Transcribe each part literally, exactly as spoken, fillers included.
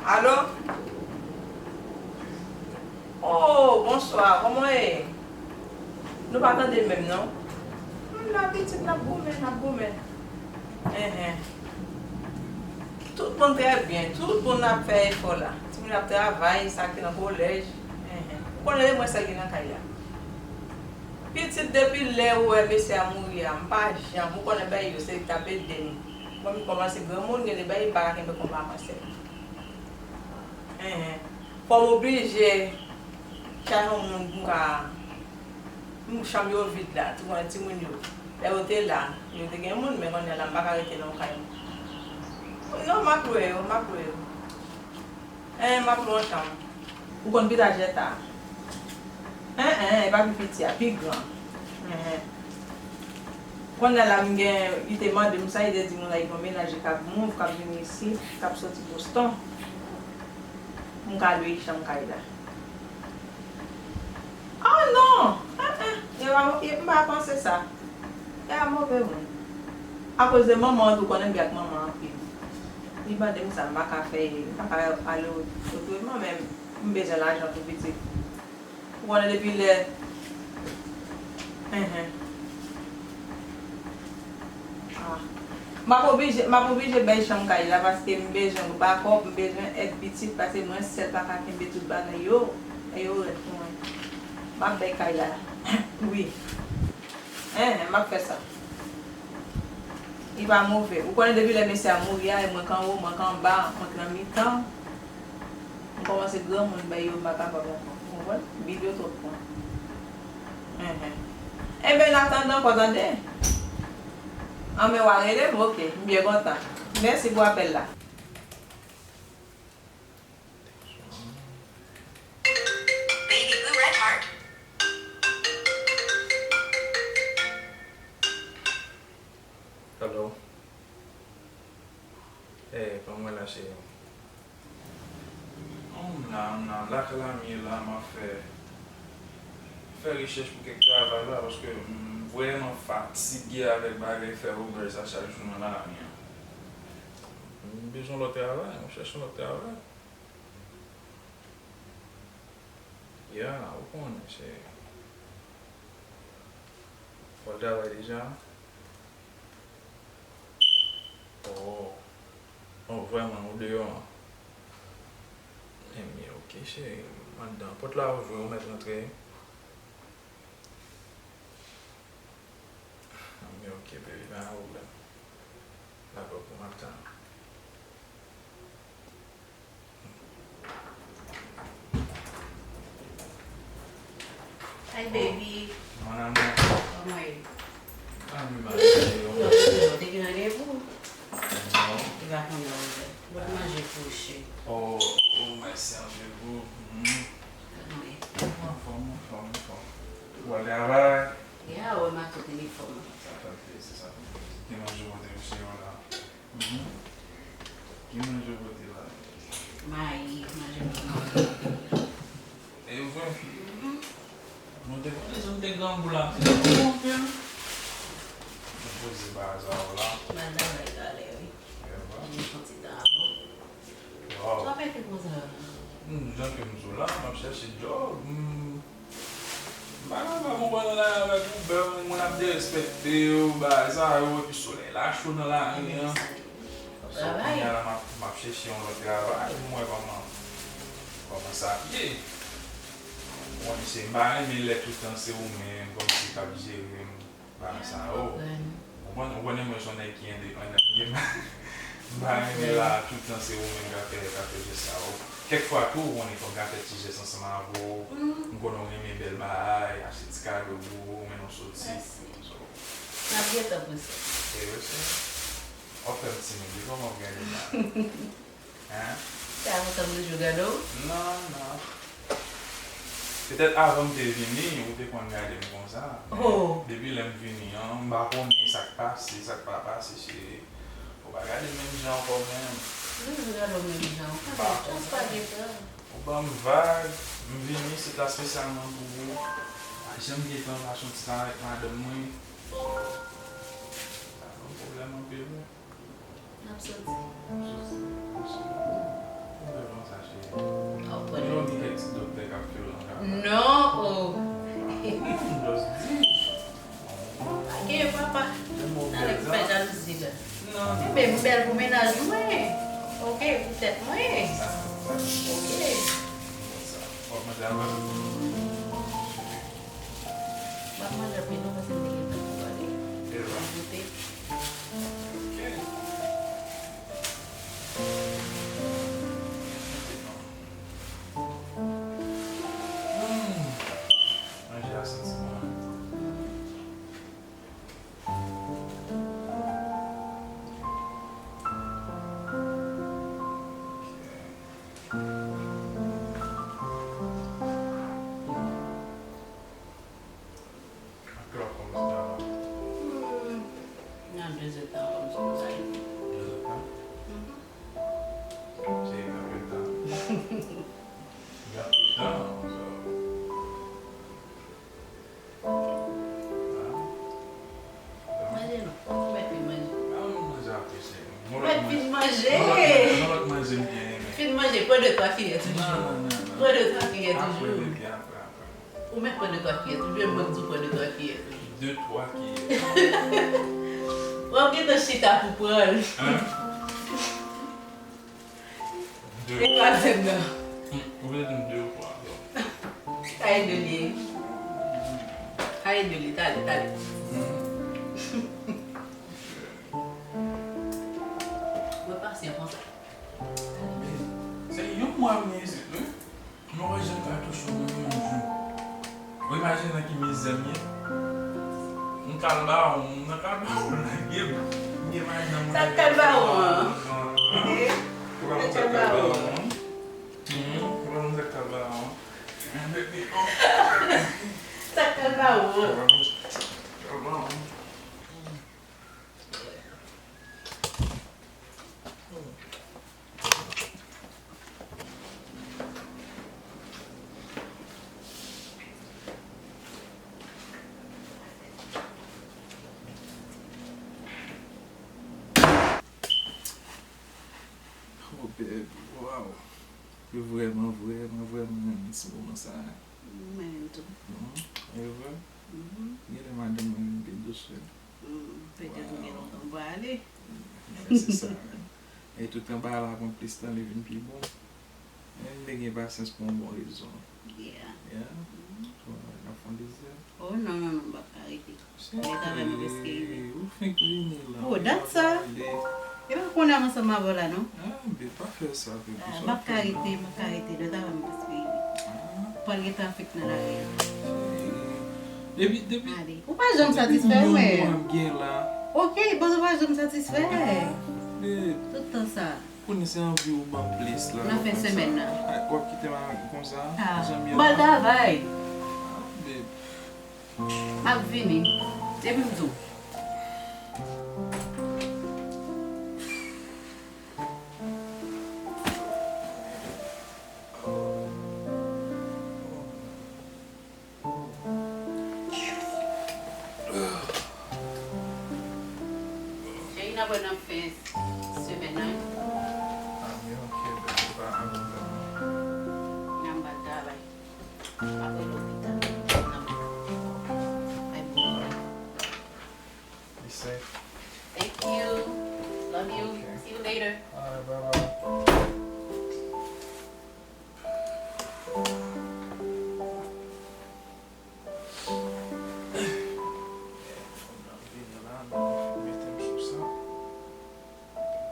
Alo? Oh, bonswa, kòman w ye? Nou pa tande menm, non? M la, pitit, n ap goumen, n ap goumen. Enhen. Tout moun trè byen, tout moun ap fè efò la. Timoun ap travay, sa ki nan kolèj. Enhen. Ou konnen se mwen sèl ki nan kay la. Pitit, depi lè ou wè mesye a mouri a, m pa janm, ou konnen bagay yo, se tape de m. Mwen, m kòmanse granmoun, gen de bagay m pa ka kenbe konba ankò sèl. Enhen. Fò m oblije chache yon moun pou m ka, m, chanm yo vid la, ti konnen timoun yo. Lè yo te la, yo te gen moun, men kounye a la, m pa ka rete nan yon kay. Non, m ap lwe yo, m ap lwe yo. En, m ap lwe yon chanm. Ou konn pita jèta. En, en, e pa pi piti a, pi gran. En, en. Kounye a la, m gen, li te mande m sa, li te di m la, li gen yon mennaj li k ap move, k ap vin isit, k ap soti Boston. M ka lwe chanm kay la. Oh non! En, en, e pa, e, m pa panse sa. E a move moun. Akoz de manman an tou, konnen m byen ak manman an anpil. Li mande m sa, m pa ka fè, m pa ka ale otreman, men m bezwen lajan pou pitit. Ou konnen depi lè. Enhen. Ah. M ap oblije, m ap oblije bay chanm kay la paske m bezwen bakòp, m bezwen èd pitit paske mwen sèl pa ka kenbe tout bagay yo. E yo rèd pou mwen. M ap bay kay la. Wi. Enhen, m ap fè sa. Li pa move. Ou konnen depi lè mesye a mouri a, e mwen k anwo, mwen k anba, mwen k nan mitan. M kòmanse granmoun, bagay yo m pa kapab ankò. Ou konprann? Bil yo twòp pran. Enhen. Enben, n atandan ankò, tande. An, men w a rele m, oke, m byen kontan. Mèsi pou apèl la. Baby blue red heart. Hello. Hey, kòman w la, cheri? Oh, m la, m la, lakay la m ye la, m ap fè, fè rechèch pou kèk travay la, paske m vrèman fatige avèk bagay fè Uber sa chak jou nan lari an. M bezwen lòt travay, m ap chèche lòt travay. Ya, ou konnen, cheri. Ou al travay deja? Oh. Oh, vrèman, ou deyò an? Enben, oke, cheri. M anndan. Pòt la ouvri, ou mèt rantre. Enben, oke, baby, pa gen pwoblèm. Dakò, pou m ap tann. Hi, baby. Mon amour. Kòman ye? Ah, mi mal. Non, non, te gen randevou. Non. Li pa konn lè w vle. Mwen manje kouche. Oh, oh, mèsi anpil pou. Mm. Kòman ye? Anfòm, anfòm, anfòm. Ou al travay? Ya, wè matant inifòm. Sa fè plezi, sa fè plezi. Ki manje w pote misye yo la? Mhm. Ki manje w pote la? Mayi, manje pou mwen. E vre? Mhm. Nou te konn di nou te grangou la. Te bon anpil. Nou poze baza w la. Madanm la egale, wi. E vre? Mwen konn ti dan avè w. Wow. Sa fè ke konsa? Hmm, jan ke m di w la, m ap chèche djòb. Hmm. Bagay pa bon nan lari avèk Uber, moun ap derespekte yo, bagay sa yo, epi solèy la cho nan lari an. So, kounye a la, m ap, m ap chèche yon lòt travay pou m wè kòman, kòman sa ap ye. Mwen, se, m pa renmen lè toutan se ou menm, kòmsi k ap jere m. Bagay sa yo. Ou konn, ou konnen mwen se yon nèg ki endepandan m ye. M pa renmen la, toutan se ou menm k ap fè, k ap fè jès sa yo. Kèk fwa tou, ou konnen, fò m ka fè ti jès ansanm avè w. M konnen w renmen bèl bagay, achte ti kado pou ou, ou mennen w soti. Mèsi. So. M ap gentan pou sa. E yo se. W ap fè m timid wi, kòman w ap gade m la? Hein? Se avè w sa m toujou gade w? Non, non. Petèt avan m te vini, ou te konn gade m konsa. Men depi lè m vini an, m pa konnen sa k pase, sa k pa pase, cheri. Ou pa gade m menm jan ankò menm. M toujou gade w menm jan. Ou pa gen chans, pa gen tan. Ou ban m vag, m vin isit la espesyalman pou ou. Pa janm gen tan pase yon ti tan avèk madanm mwen. Sa ban m pwoblèm anpil wi. N ap soti. N ap soti. Mèsi. Ou menm Enben, m bèl pou mennaj mwen. Oke, pou tèt mwen. Oke. W ap manje avè m? M ap manje ap pito paske m te gen tan pou pale. Eva. Goute. Oke. Hmm. Manje a santi bon. Nan de zè tan kòm sa, sa ye. De zè tan? Mhm. Se anpil tan. Anpil tan, so. Manje non. Ou mèt fin manje. Ah, m manje apre, se. Ou mèt fin manje. Yon lòt manje, yon lòt manje m byen renmen. Fin manje, pran de twa kiyè toujou. Non, non, non, non. Pran de twa kiyè toujou. Apre, bebe, apre, apre. Ou mèt pran de twa kiyè toujou, e mwen m di w pran de twa kiyè toujou. De twa kiyè. W ap gentan chita pou pran l. Hein? De. E twazyèm nan? Hmm, ou vle di m de ou twa, so. Sa e de li ye. Sa e de li, tale, tale. Hmm. Mwen pasyan konsa. Se yon mwa m isit, wi. M pa wè jan katouch ou mwen yon jou. Ou imajine nan ki mizè m ye? M kalbawon, m nan kalbawon lage m. M gen mayi nan mwen. Sa k kalbawon an? Eh? Ou pa konn sa k kalbawon an? Hmm, ou pa konn sa k kalbawon an? Men bebe, oh. Sa k kalbawon an? Ou pa konn sa k kalbawon an? Oh, babe, wow. Yo vrèman, vrèman, vrèman renmen ti moman sa a. Mwen menm tou. Mhm. E vre? Mhm. Genlè madanm mwen menm te dous, wi. Hmm, petèt ou gen lontan ou pa ale. Genlè se sa, wi. E tout anba la pran plis tan, li vin pi bon. Men m te gen pasyans pou yon bon rezon. Yeah. Yeah. Mhm. Bon, n ap fè yon dezyèm. Oh, non, non, non, m p ap ka rete. Lè travay mwen prèske rive. Ou fenk vini la. Oh, dat sa? E pa konnen m ansanm avè w la, non? Ah, babe, pa fè sa, babe. Ah, m p ap ka rete, m p ap ka rete. Lè travay mwen prèske rive. Ah. Pral gen trafik nan lari a. Depi, depi, ale. Ou pa janm satisfè mwen. Depi yon mwa m gen la. Ok, bon, ou pa janm satisfè. Ah, babe. Tout tan sa. Kounye se anvi ou ban m plis la. Nan fen semèn nan. Ay, w ap kite m konsa? Ah, janm ye m pral la. Travay. Ah, babe. M ap vini. Depi m di w. Cheri, n ap wè nan fen semèn nan, wi. Ah, men ok, bebe, pa anvi tann. N ap al travay. Apre lopital, n ap bay bon travay. Be safe. Thank you. Love you. Ok. See you later. All right, bye bye. Fò m nan vini la, m mete m sou sa.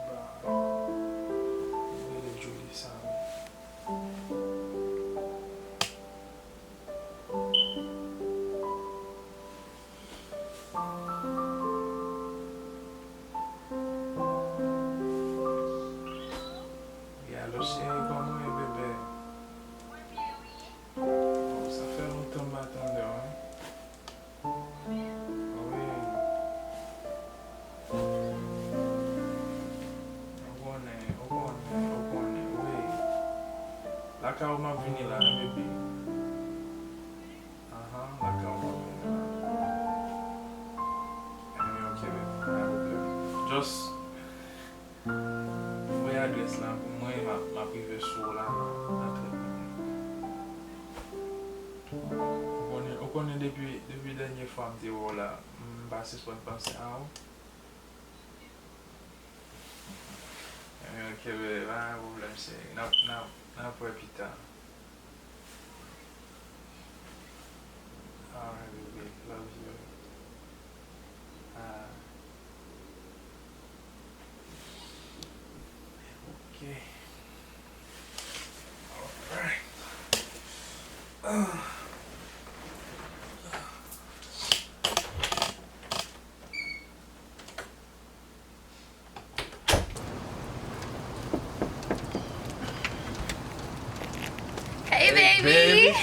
Ba, m rele Julie sa, wi. Wi, alo, cheri, kòman w ye, bebe? Oh, sa fè lontan m pa tande w, wi. Wi. Ou konnen, ou konnen, ou konnen, wi. Lakay ou m ap vini la, wi, bebe. Ahan, lakay ou m ap vini la. Anyway, ok, bebe, pa gen pwoblèm. Just voye adrès la pou mwen, m ap, m ap rive sou ou la nan, nan trant minit. Ou konnen, ou konnen depi, depi dènye fwa m te wè w la, m pa sispann panse a ou. Kenbe, pa gen pwoblèm, cheri. N ap, n ap, n ap wè pita. Alright, baby. Love you. Ah. Ok. Alright. Ah. Hey, baby.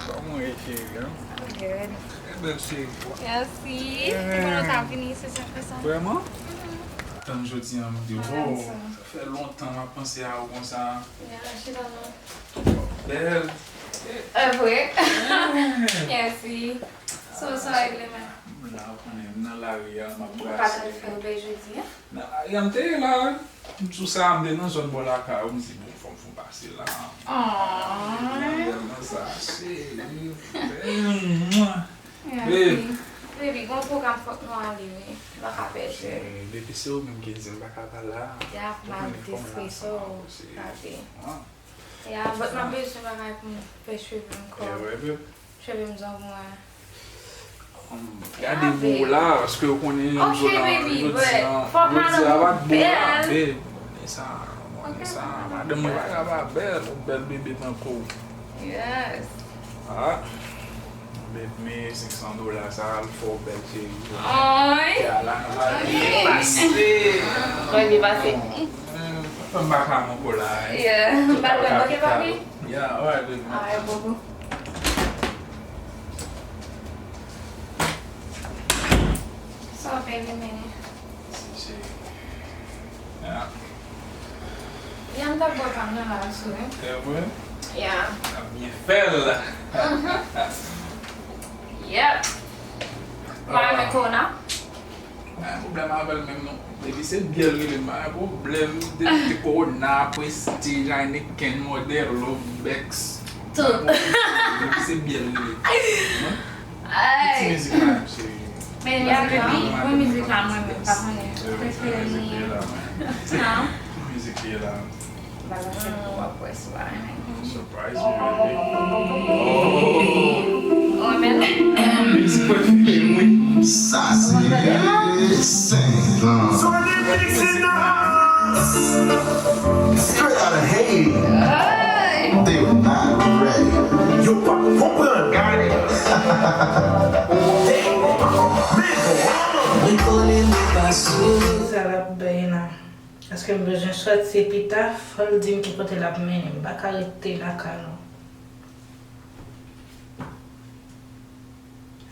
Kòman w ye, cheri, an? I'm good. Trè bèl cheri, bro. Mèsi. Eh. Mwen kontan vini, se sa fè sa. Vrèman? Tann jodi an, m di, wow, sa fè lontan m ap panse a ou konsa. Yeah, chita non. Bèl. Ah, vre? Eh. Mèsi. So, sa regle men. M la, ou konnen, m nan lari a, m ap brase. Ou pa t al fè woulè jodi a? Nan lari a, m te ye la. M sou sa, m te nan zòn bò lakay ou, m di, bon, fò m fon pase la. Aww. Nan sa, cheri. Mwa. Babe. Baby, gon pwogram fòk nou ale, wi. Nou pa ka pèdi. Cheri, baby, se ou menm ki di m pa ka pa la. Ya, m ap destrese w, papi. Ya, but m ap bezwen bagay pou m fè cheve m kòb. Cheve m jan pou mwen. Gade bo la, paske ou konnen jodi a, jodi a, jodi a pa t bo la, babe, ou konnen sa, ou konnen sa, madanm mwen pa ka pa bèl, ou bèl bebe tankou w. Yes. Ah, babe, men senk san dola sa, al fè w bèl cheri. Ay. Ya la, nou va byen pase. Mwen byen pase. Fè m baka m ankò la, hein. Yeah, m baka m, ok, papi? Yeah, alright, baby. Alright, bobo. So, baby, man. Si, si. Yeah. Yeah, m t ap bwè pa m nan la, sou, hein. Se vre? Yeah. Ap byen fè l. Mhm. Yep. Mwen renmen kowona. Pa gen pwoblèm avè l menm non. Depi se byè l rele m, pa gen pwoblèm. Depi se kowona, Prestige, Heineken, Modelo, Beck's. Tout. Depi se byè l rele m. Ay. Ti mizik la, cheri. Men ya, baby, mwen mizik la, mwen menm, pa konnen. Prefere m li. Ti mizik li la. Bagay se pou w ap wè si w pa renmen. Surprise me, baby. Oh. Oh, men. Mizik prefere m, wi. Sa se senk an. Straight out of Haiti. Hey. They were not ready. Yo p ap konprann. Gade. Damn. Men drama. Mwen konnen mwen pa sou. Sa l ap bay la. Paske m bezwen sòti pita, fò l di m ki kote l ap mennen m. M pa ka rete lakay nou.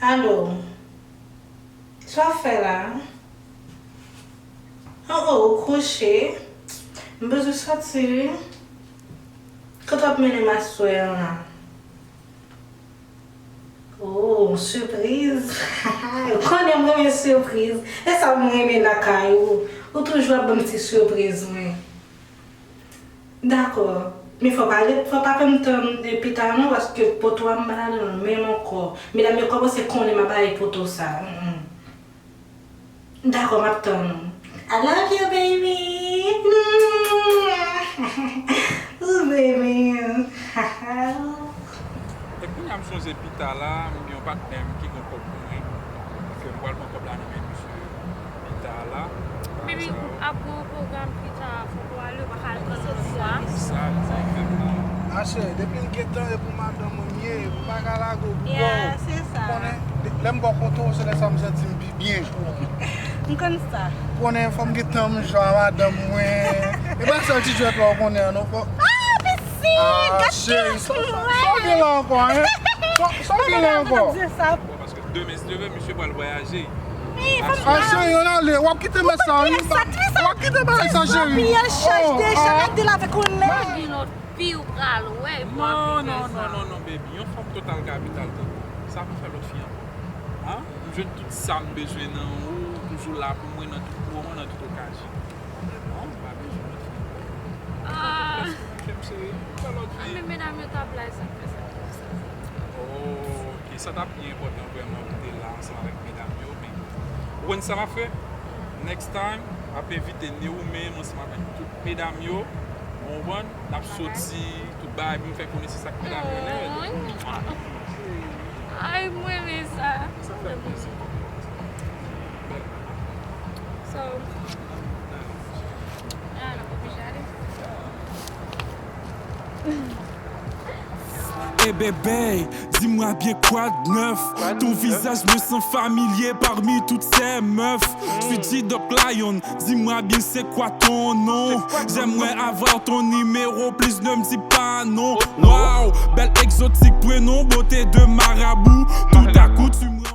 Alo? Sa w ap fè la? Oh, oh, ou kouche? M bezwen sòti, wi. Kote w ap mennen m aswè an la? Oh, sipriz. Ou konnen m renmen sipriz. E sa m renmen lakay ou. Ou toujou ap ban m ti sipriz, mwen. Dakò. Men fò pa ret, fò pa fè m tann, e, pita non, paske poto a m pa ladan l menm ankò. Medam yo kòmanse konnen m ap bay poto sa. Mm, mm. Dakò, m ap tann ou. I love you, baby. Ooh, baby. E kounye a m sonje pita la, m gen yon patnè m ki gen yon kòb pou mwen. Ke m pral pran kòb la nan men misye pita la. Baby, ap gen yon pwogram pita, fòk ou ale, ou pa ka al pran lòt fwa. Sa, sa fè m la. Mache, depi l gentan e pou madanm mwen m ye, m pa ka lage w pou kò w. Yeah, se sa. Konnen, de-, lè m bò kote w, se lè sa m santi m pi byen. M konn sa. Konnen fò m gen tan m jwe a madanm mwen. E pa sèl ti jwèt la w konnen an non, fò. Ah, pitit, gade cheri, sa w gen la ankò, hein? Sa w gen la ankò? Bon, paske demen, si Dye vle, misye pral vwayaje. Ah, cheri, ann ale, w ap kite mès sa, wi. W ap kite bagay sa, cheri. Oh, ah. Fi ou pral wè, non, non, non, non, non, baby. Yon fanm total kapital tankou sa pou fè lòt fi anpè. Hein? M jwenn tout sa m bezwen nan ou, ou toujou la pou mwen nan tout moman, nan tout okazyon. Non, m pa bezwen lòt fi. Ah. Kè m cheri, m fè lòt fi. Ah, men medam yo t ap la, e sa k fè sa, sa, sa. Oh, ok, sa t ap pi enpòtan vrèman pou te la ansanm avèk medam yo, men ou konn sa m ap fè? Next time, M ap envite Neoumen ansanm avèk tout medam yo. Ou konprann? N ap soti, tout bagay, pou m fè konesans ak medam yo nèt. Ay, mwen renmen sa. Sa fè plezi. So, ah, n ap oblije ale. Hey bébé, dis-moi bien quoi de neuf. Ton visage me semble familier parmi toutes ces meufs. Suis G-Doc Lion, dis-moi bien c'est quoi ton nom. J'aimerais avoir ton numéro, please ne me dis pas non. Wow, belle exotique, prénom, beauté de marabout. Tout à coup tu me